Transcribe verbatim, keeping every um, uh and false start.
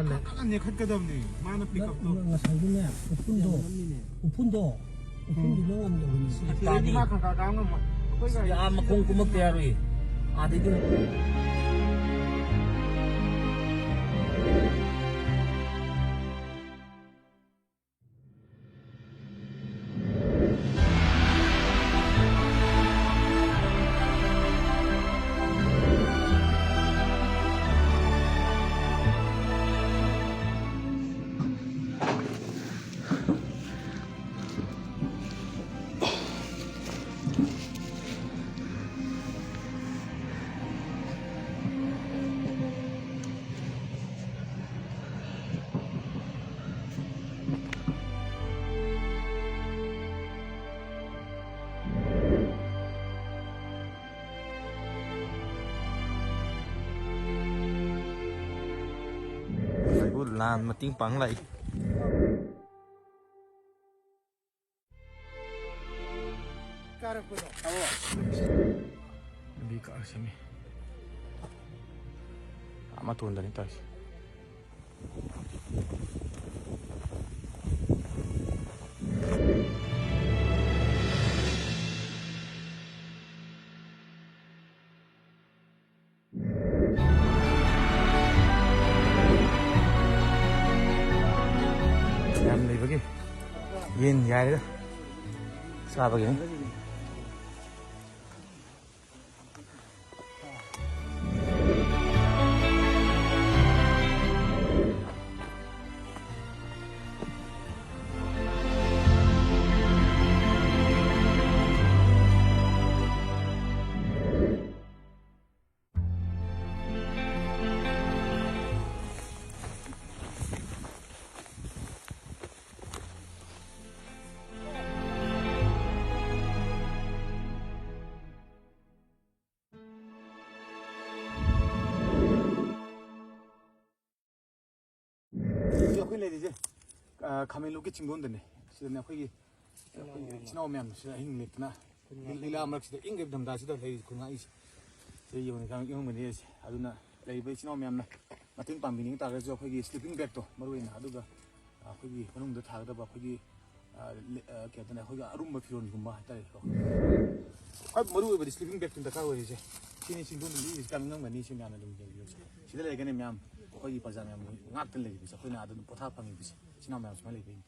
ꯀꯟꯅ ꯅꯦꯈꯠꯀꯗꯕꯅꯤ꯫ ꯃꯥꯅ ꯄꯤꯛ ꯑꯞꯇꯣ꯫ ꯉꯁꯥꯏꯒꯤꯅꯦ, ꯎꯐꯨꯟꯗꯣ, ꯎꯐꯨꯟꯗꯣ, ꯎꯐꯨꯟꯗꯨꯅ ꯉꯝꯗꯕꯅꯤ꯫ ꯁꯤꯗꯤ ꯃꯥ ꯈꯪꯀꯥ ꯀꯥ ꯉꯝꯃꯣꯏ꯫ ꯑꯩꯈꯣꯏ ꯒꯥꯔꯤ ꯑꯥ ꯃꯈꯣꯡ ꯀꯨꯝꯃꯛꯇ ꯌꯥꯔꯣꯏ꯫ ꯑꯥꯗꯩꯗꯤ ꯂꯥꯟ ꯃꯇꯦꯡ ꯄꯥꯡ ꯂꯥꯛꯏ꯫ ꯀꯥꯔꯛꯄꯗꯣ꯫ ꯂꯝꯕꯤ ꯀꯛꯑ ꯁꯦꯝꯃꯤ꯫ ꯑꯥ ꯃꯇꯣꯟꯗꯅꯤ ꯇꯧꯔꯤꯁꯦ꯫ ꯌꯥꯝ ꯂꯩꯕꯒꯤ ꯌꯦꯟ ꯌꯥꯏꯔꯒ ꯆꯥꯕꯒꯤꯅꯤ꯫ ꯍꯧꯖꯤꯛ ꯑꯩꯈꯣꯏ ꯂꯩꯔꯤꯁꯦ, ꯑ, ꯈꯥꯃꯦꯟꯂꯣꯛꯀꯤ ꯆꯤꯡꯗꯣꯟꯗꯅꯦ꯫ ꯁꯤꯗꯅꯦ ꯑꯩꯈꯣꯏꯒꯤ, ꯑꯩꯈꯣꯏꯒꯤ ꯏꯆꯤꯟ ꯏꯅꯥꯎ ꯃꯌꯥꯝ ꯁꯤꯗ ꯑꯍꯤꯡ ꯂꯦꯛꯇꯅ ꯂꯤ-, ꯂꯤꯂꯥ ꯃꯔꯛꯁꯤꯗ ꯏꯪꯒ ꯏꯪꯊꯝꯊꯥꯁꯤꯗ ꯂꯩꯔꯤ ꯈꯨꯟꯉꯥꯛꯏꯁꯦ꯫ ꯁꯤꯗ ꯌꯦꯡꯉꯨꯅꯦ, ꯀꯌꯥꯝ ꯏꯪꯉꯝꯒꯅꯤ ꯍꯥꯏꯁꯦ꯫ ꯑꯗꯨꯅ ꯂꯩꯔꯤꯕ ꯏꯆꯤꯟ ꯏꯅꯥꯎ ꯃꯌꯥꯝꯅ ꯃꯇꯦꯡ ꯄꯥꯡꯕꯤꯅꯤꯡ ꯇꯥꯔꯒꯁꯨ ꯑꯩꯈꯣꯏꯒꯤ ꯁ꯭ꯂꯤꯄꯤꯡ ꯕꯦꯒꯇꯣ ꯃꯔꯨ ꯑꯣꯏꯅ, ꯑꯗꯨꯒ ꯑꯩꯈꯣꯏꯒꯤ ꯃꯅꯨꯡꯗ ꯊꯥꯒꯗꯕ ꯑꯩꯈꯣꯏꯒꯤ, ꯑ, ꯂꯦ-, ꯑ, ꯀꯩ ꯍꯥꯏꯇꯥꯔꯦ, ꯑꯩꯈꯣꯏꯒꯤ ꯑꯔꯨꯝꯕ ꯐꯤꯔꯣꯜꯒꯨꯝꯕ ꯍꯥꯏꯇꯥꯔꯦꯀꯣ꯫ ꯈ꯭ꯋꯥꯏ ꯃꯔꯨ ꯑꯣꯏꯕꯗꯤ ꯁ꯭ꯂꯤꯄꯤꯡ ꯕꯦꯒꯇꯨ ꯗꯔꯀꯥꯔ ꯑꯣꯏꯔꯤꯁꯦ꯫ ꯁꯤꯅꯤ ꯆꯤꯡꯗꯣꯟꯗ ꯂꯤꯛꯏꯁꯦ, ꯀꯥꯡ ꯉꯝꯒꯅꯤ, ꯁꯤ ꯃꯌꯥꯝꯅ ꯑꯗꯨꯝ ꯌꯦꯡꯕꯤꯌꯨꯁꯦ꯫ ꯁꯤꯗ ꯂꯩꯔꯒꯅꯤ ꯃꯌꯥꯝ, ꯑꯩꯈꯣꯏꯒꯤ ꯄ꯭ꯔꯖꯥ ꯃꯌꯥꯝ ꯉꯥꯛꯇ ꯂꯩꯔꯤꯕꯁꯦ, ꯑꯩꯈꯣꯏꯅ ꯑꯗꯨꯝ ꯄꯣꯊꯥ ꯐꯪꯉꯤꯕꯁꯦ, ꯏꯆꯤꯟ ꯏꯅꯥꯎ ꯃꯌꯥꯝ ꯁꯨꯃꯥꯏꯅ ꯂꯩꯕꯩꯅꯤ꯫